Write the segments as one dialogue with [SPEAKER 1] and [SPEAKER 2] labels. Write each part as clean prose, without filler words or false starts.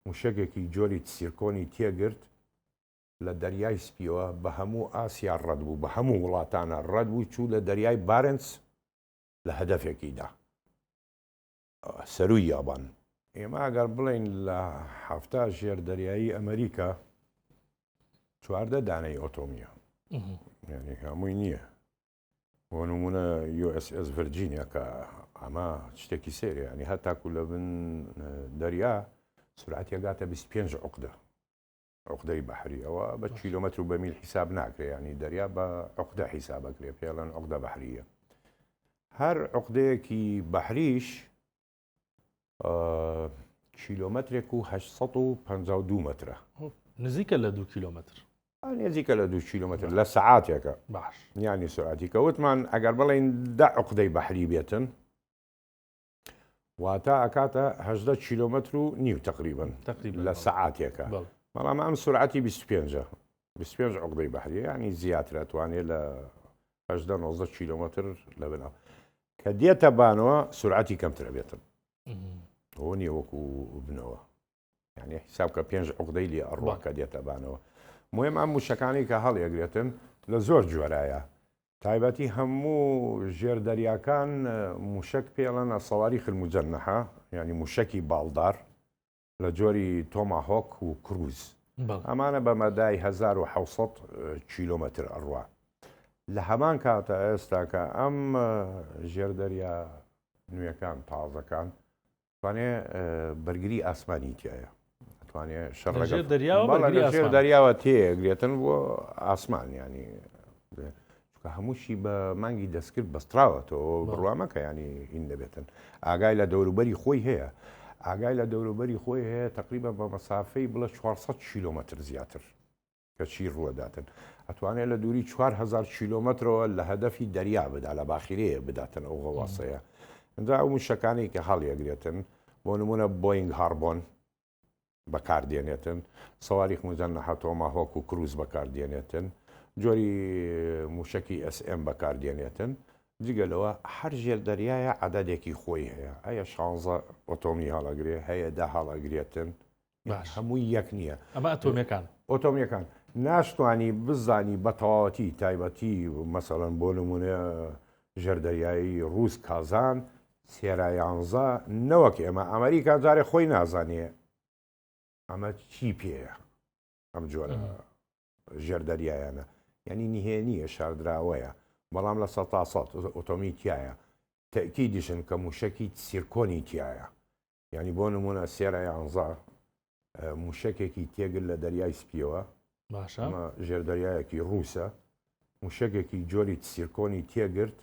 [SPEAKER 1] موشەکێکی جۆری تسیرکۆنی تێگرت لە دەریای سپیەوە بە هەموو ئاسیا ڕەت بوو، بە هەموو وڵاتانە ڕەت بوو، چوو لە دەریای بارنتس لە هەدەفێکی دا سەرووی یابان. ئێمە ئەگەر بڵێین لە 70 ژێر دەریایی ئەمریکا 14 دانەی ئۆتۆمیە، یعنی هەمووی نییە. بۆ نمونە USS ڤرجینیا کە ئەمە شتێکی سەیرە ینی هەتاکو لە بن دەریا سرعەتی ئەگاتە 25 عقدە عقدەی بەحری ئەوە بە کیلۆمەتر و بە میل حیساب ناکرێ ینی دەریا بە عقدە حیسابەکرێ پێڵەن عقدە بەحریە هەر عقدەیەکی بەحریش کیلۆمەترێک و 852 مەترە
[SPEAKER 2] نزیکە لە دو کیلۆمەتر
[SPEAKER 1] نزیکە لە دو کیلۆمەتر لە سەعاتێکە
[SPEAKER 2] باش
[SPEAKER 1] یانی سرعەتی کە وتمان ئەگەر بڵێین دە عقدەی بەحری بێتن واتە ئەکاتە هەژدە کیلۆمەتر و نیو تقریبا
[SPEAKER 2] تقریبا
[SPEAKER 1] لە
[SPEAKER 2] بەڵێ.
[SPEAKER 1] سەعاتێکە
[SPEAKER 2] بەڵێ.
[SPEAKER 1] بەڵام ئەم سرعەتی 25 25 عقدەی بەحریە یعنی زیاتر ئەتوانێت لە هەژدە 19 کیلۆمەتر لە بناو کە دێتە بانەوە سرعەتی کەمترە بێتن ئەوە نییە وەکو بنەوە یعنی حیساب کە پێنج عقدەی لێ ئەڕوا کە دێتە بانەوە مهم ئەم موشەکانی کە هەڵیەگرێتن لە زۆر جۆرایە تایبەتی هەموو ژێر دەریاکان موشک پێڵەنە سەواری خلموجەنەحە یعنی موشکی باڵدار لە جۆری تۆماهۆک و کروز ئەمانە بە مەدای 1900 کیلۆمەتر ئەڕوا لە هەمان کاتە ئێستاکە ئەم ژێردەریا نوێەکان تازەکان توانێ بەرگری ئاسمانی تایە توانێ شەڕ
[SPEAKER 2] لەژێر دەریاوە بەرگری
[SPEAKER 1] ژێر
[SPEAKER 2] ئاسمان.
[SPEAKER 1] دەریاوە تێگرێتن بۆ ئاسمان ینی چونکە هەمووشی بە مانگی دەستکرد بەستراوەتەوە بڕوامەکە ینی هین دەبێتن ئاگای لە دەوروبەری خۆی هەیە ئاگای لە دەوروبەری خۆی هەیە تقریبا بە مەسافەی بڵە 400 کیلۆمەتر زیاتر کە چی ڕووەداتن ئەتوانێت لە دووری 4000 کیلۆمەترەوە لە هەدەفی دەریا بدا لە باخیرەیە بداتن ئەو غەواسەیە ئەجا ئەو موشەکانەی کە هەڵیەگرێتن بۆ نمونە بۆینگ هاربۆن بەکاردێنێتن سەواریخ موجەنەحە تۆماهۆک و کروز بەکاردێنێتن جۆری موشەکی ئێس ئێم بەکاردێنێتن جگە لەوە هەر ژێر دەریایە عەدەدێکی خۆی هەیە ئەیە شانزە ئۆتۆمی هەڵەگرێ هەیە دە هەڵەگرێتن
[SPEAKER 2] باش
[SPEAKER 1] هەمووی یەک نییە.
[SPEAKER 2] ئەمە ئەتۆمیەکان.
[SPEAKER 1] ئۆتۆمیەکان ناشتوانی بزانی بە تەواوەتی تایبەتی مەسەڵەن بۆ نمونە ژێردەریایی ڕووس کازان سێرا یانزە نەوەک ئێمە ئەمریکا جارێ خۆی نازانێ ئەمە چی پێیە ئەم جۆرە ژێردەریایانە یعنی نهێنیە شاردراوەیە بەڵام لە سە سە ئۆتۆمی تایە تەکیدیشن کە موشکی سیرکۆنی تایە یانی بۆ نمونە سێرا یانزە موشەکێکی تێگر لە دەریای سپیەوە
[SPEAKER 2] باشە
[SPEAKER 1] ژێردەریایەکی ڕووسە موشەکێکی جۆری تسیرکۆنی تێگرت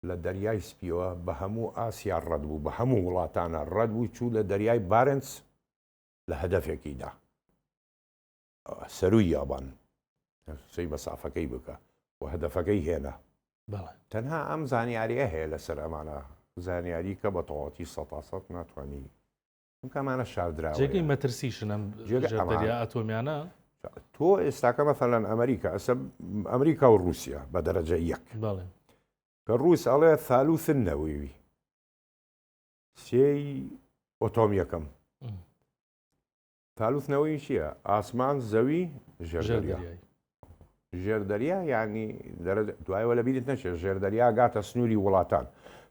[SPEAKER 1] لە دەریای سپیەوە بە هەموو ئاسیا ڕەت بوو بە هەموو وڵاتانە ڕەت بوو چوو لە دەریای بارنس لە هەدەفێکی دا سەرووی یابان سەی مەسافەکەی بکە و هەدەفەکەی هێنا تەنها ئەم زانیاریە هەیە لەسەر ئەمانە زانیاری کە بە تەواوەتی سەتا سەد ناتوانانی چونکە ئەمانە شاردراوە
[SPEAKER 2] جێگەی مەترسیشن ئەم دەریا ئەتۆمیانە
[SPEAKER 1] تۆ ئێستاکە مەثلەن ئەمریکا ئەسە ئەمریکا و رووسیا بە دەرەجە یەک کە رووس ئەڵێ ثالوثن نەوەوی سێی ئۆتۆمیەکەم ثالوث نەوەی چییە؟ ئاسمان، زەوی، ژێردەریا. ژێردەریا یعنی دوایەوە لە بیرت نەچێت ژێردەریا گاتە سنووری وڵاتان.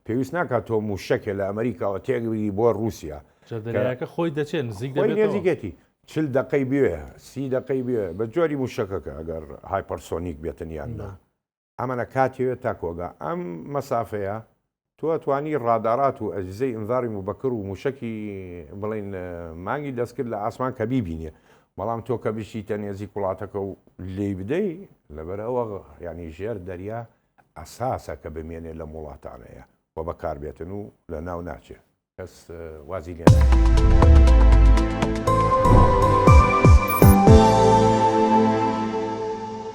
[SPEAKER 1] پێویست ناکات تۆ موشەکێ لە ئەمریکاوە تێکبری بۆ رووسیا.
[SPEAKER 2] ژێردەریاکە خۆی دەچێت نزیک
[SPEAKER 1] خۆی نێزیکێتی چل دقەی بوێ سی دقەی بوێ بە جۆری موشەکەکە ئەگەر hypersonic بێتن یان نا. ئەمەنە کاتیەوێت تا کۆگا ئەم مەسافەیە تۆ ئەتوانی ڕادارات و ئەجهزەی انذاری مبکر و موشەکی بڵین مانگی دەستکرد لە ئاسمان کە بیبینێ بەڵام تۆ کە بچیتە نێزیک وڵاتەکە و لێی بدەی لەبەر ئەوە ینی ژێر دەریا ئەساسە کە بمێنێ لەم وڵاتانەیە و بەکاربێتن و لە ناو ناچێت کەس وازی لێ ناهێنێ.